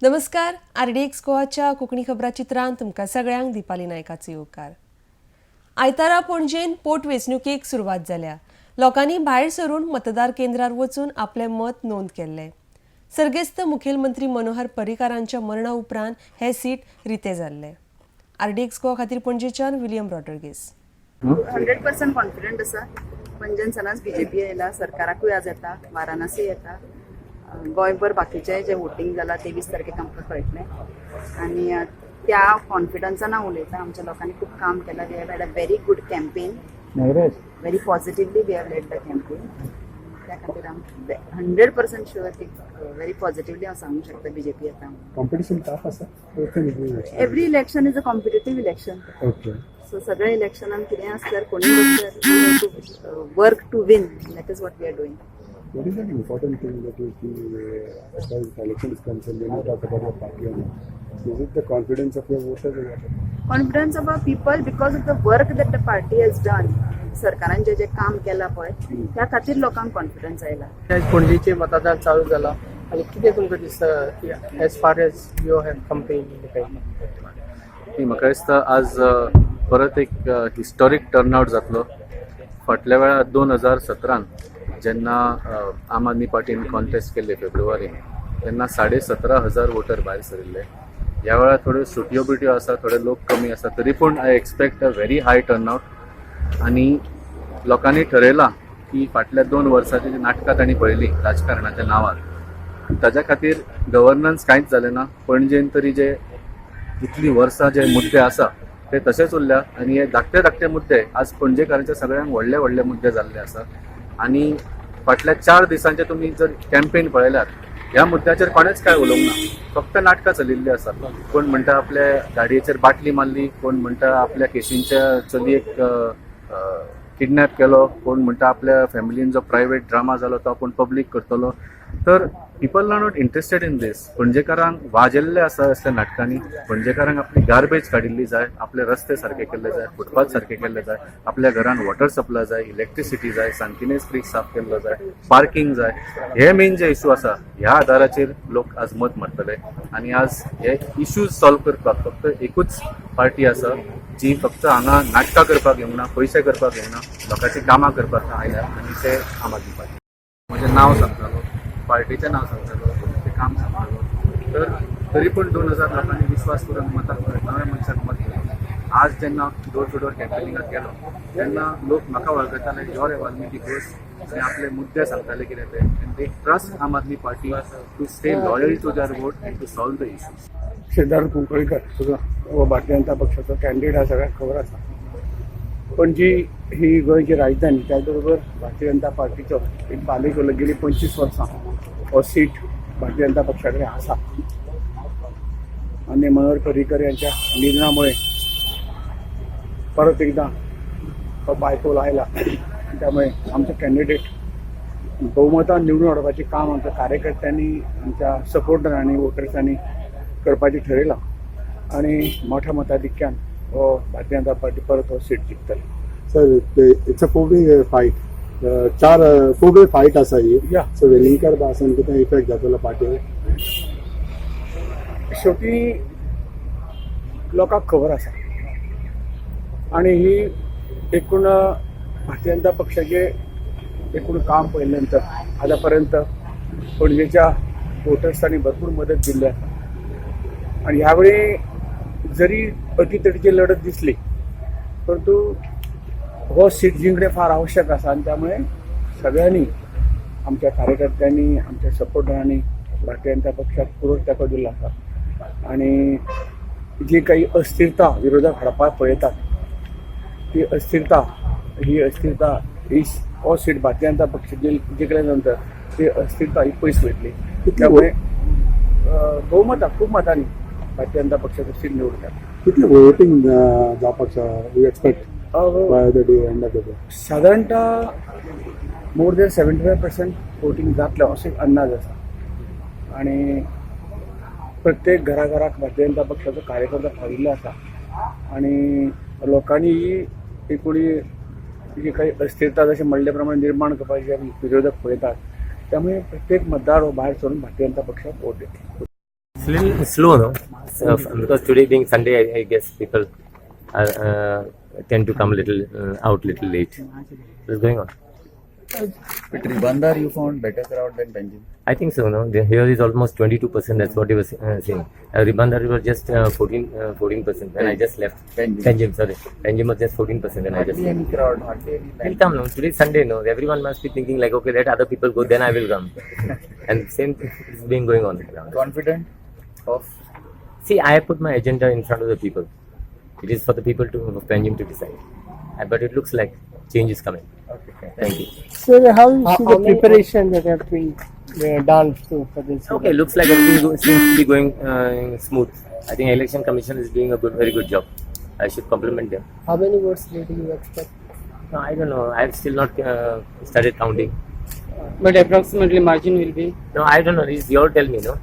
नमस्कार, आरडीएक्स गोवाच्या कोंकणी खबराचित्रांत तुमकां सगळ्यांक दिपाली नायकाचो येवकार. आयतारा पणजेन पोटवेंचणुकेक सुरवात जाल्या. लोकांनी भायर सरून मतदार केंद्रार वचून आपलें मत नोंद केल्लें. सर्गेस्त मुखेलमंत्री मनोहर पर्रीकारांच्या मरणा उपरांत हे सीट रितें जाल्लें. आरडीएक्स गोवा खातीर पणजेच्यान विलियम रॉड्रिगीस. 100% कॉन्फिडंट आसा. पणजेन सदांच बीजेपी येयला, सरकाराकूय आज येता, वाराणसी येता, गोंयभर बाकीचे जे वोटींग जाला 23 तारखेक आमकां कळटलें आनी त्या कॉन्फिडन्सान हांव उलयतां. आमच्या लोकांनी खूब काम केलां. We have had a very good campaign. Very positively we have led the campaign. त्या खातीर हांव 100% शुअर की व्हेरी पॉझिटिवली हांव सांगूंक शकता, बीजेपी येता. कॉम्पिटिशन टफ आसा. Every election is a competitive election. So सगळ्या इलेक्शनान कितें आसल्यार, कोणूय बसल्यार, work to win, that is what we are doing. What is that important thing that you feel, as far as the election is concerned, when you talk about your party or not? Is it the confidence of your voters or what? Confidence of our people because of the work that the party has done. सरकारान जे जे काम केलां पळय, त्या खातीर लोकांक confidence आयला. आयज पणजेचे मतदान चालू जाला आनी कितें तुमकां दिसता, as far as you have campaign? न्ही, म्हाका दिसता आज परत एक हिस्टॉरीक टर्नआउट जातलो. फाटल्या वेळार 2017न जेन्ना आम आदमी पार्टीन कॉन्टेस्ट केल्ले फेब्रुवारीन, तेन्ना 17,500 वोटर भायर सरिल्ले. ह्या वेळार थोड्यो सुटयो बिटयो आसा, थोडे लोक कमी आसा, तरी पूण I expect a very high turnout. आनी लोकांनी ठरयलां की फाटल्या 2 वर्सांची जी नाटकां तांणी पळयलीं राजकारणाच्या नांवार, ताच्या खातीर गव्हर्नन्स कांयच जालें ना. पणजेन तरी जे इतलीं वर्सां जे मुद्दे आसा ते तशेच उरल्या आनी हे धाकटे धाकटे मुद्दे आज पणजेकारांच्या सगळ्यांक व्हडले व्हडले मुद्दे जाल्ले आसा. आनी फाटल्या 4 दिसांचे तुमी जर कॅम्पेन पळयल्यात, ह्या मुद्द्याचेर कोणेच कांय उलोवंक ना. फक्त नाटकां चलिल्लीं आसा. कोण म्हणटा आपल्या गाडयेचेर बाटली मारली, कोण म्हणटा आपल्या केसींच्या चलयेक किडनॅप केलो, कोण म्हणटा आपल्या फॅमिलीन जो प्रायवेट ड्रामा जालो तो आपूण पब्लीक करतलो. तर people are not interested in this. पणजेकारांक वाजेल्ले आसा असल्या नाटकांनी. पणजेकारांक आपली गार्बेज काडिल्ली जाय, आपले रस्ते सारके केल्ले जाय, फुटपाथ सारके केल्ले जाय, आपल्या घरान वॉटर सप्लाय जाय, इलेक्ट्रिसिटी जाय, सांतिनेज क्रीक साफ केल्लो जाय, पार्किंग जाय. हे मेन जे इशू आसा, ह्या आदाराचेर लोक आज मत मारतले. आनी आज हे इश्यूज सॉल्व करपाक फक्त एकूच पार्टी आसा, जी फक्त हांगा नाटकां करपाक येवंक ना, पयशे करपाक येवंक ना, लोकांची कामां करपाक आयल्या, आनी ते आम आदमी पार्टी. म्हजें नांव सांगतालो, पार्टीचें नांव सांगतालो, तें काम सांगतालो, तर तरी पूण 2000 लोकांनी विश्वास करून मतां नव्या मनशाक मत दिलें. आज जेन्ना डोर टू डोर कॅम्पेनिंगाक गेलो तेन्ना लोक म्हाका वळखताले, your Valmiki घोष, आनी आपले मुद्दे सांगताले कितें ते, and they trust Aam Aadmi Party to stay loyal to their vote and to solve the issues. Siddharth Kunkalikar हो भारतीय जनता पक्षाचो कॅन्डिडेट आसा, सगळ्यांक खबर आसा. पणजी ही गोंयची राजधानी, त्याच बरोबर भारतीय जनता पार्टीचो एक बालेकिल्लो. गेली 25 वर्सां हो सीट भारतीय जनता पक्षा कडेन आसा आनी मनोहर पर्रीकर यांच्या निधनामुळे परत एकदा हो बायपोल आयला. त्यामुळे आमचे कॅन्डिडेट बहुमतान निवडून हाडपाचें काम आमच्या कार्यकर्त्यांनी, आमच्या सपोर्टरांनी, वोटर्सांनी करपाचें ठरयलां आनी मोठ्या मताधिक्यान हो भारतीय जनता पार्टी परत हो सीट जिखतली. Sir, it's a four way fight. चार फोर वे फायट आसा ही. सो वेलिंगकर बासन कितें इफेक्ट जातलो पार्टीवर? शेवटी लोकांक खबर आसा आनी ही एकूण भारतीय जनता पक्षाचे एकूण काम पळयले नंतर आतां पर्यंत पणजेच्या वोटर्सांनी भरपूर मदत दिल्ली आसा आनी ह्यावेळी जरी अटीतटीची लढत दिसली, परंतु हो सीट जिंकणे फार आवश्यक आसा आनी त्यामुळे सगळ्यांनी, आमच्या कार्यकर्त्यांनी, आमच्या सपोर्टरांनी भारतीय जनता पक्षाक पुरो तेंको दिल्लो आसा. आनी जी काही अस्थिरता विरोधक हाडपाक पळयतात, ती अस्थिरता, ही अस्थिरता ही हो सीट भारतीय जनता पक्ष जिखल्या नंतर ती अस्थिरता ही पयस वयतली. त्यामुळे बहुमतां, खूब मतांनी भारतीय जनता पक्षाचो सीट निवडून येता. कितले वोटिंग जावपाक you expect by the day, end of the day? साधारणतः more than 75% voting जातलें असो एक अंदाज आसा आनी प्रत्येक घराघराक भारतीय जनता पक्षाचो कार्यकर्ता पाविल्लो आसा आनी लोकांनी ही एकूण जी काही अस्थिरता जशें म्हणले प्रमाणे निर्माण करपाची आमी विरोधक पळयतात, त्यामुळे प्रत्येक मतदार हो भायर सरून भारतीय जनता पक्षाक वोट दितले. It's little slow, no? So, because today being Sunday, I guess people are, tend to come little out little late. What's going on? But Ribandar, you found better crowd than Panjim. I think so. No, here is almost 22%. That's what he was saying. Ribandar was just 14% when I just left. Panjim. Panjim, sorry. Panjim was just 14% when I just Hardly left. any crowd, hardly any He'll line. come. No, today's Sunday. No, everyone must be thinking like, okay, let other people go, then I will come. And same thing is been going on. Confident of See, I have put my agenda in front of the people. It is for the people to of Panjim to decide. But it looks like change is coming. Okay. Thank you. So how you see the preparation that have been done for this? Okay, looks like everything seems to be going smooth. I think Election Commission is doing a good, very good job. I should compliment them. How many votes do you expect? No, I don't know. I've still not started counting. But approximately margin will be? No, I don't know. It's your tell me, no?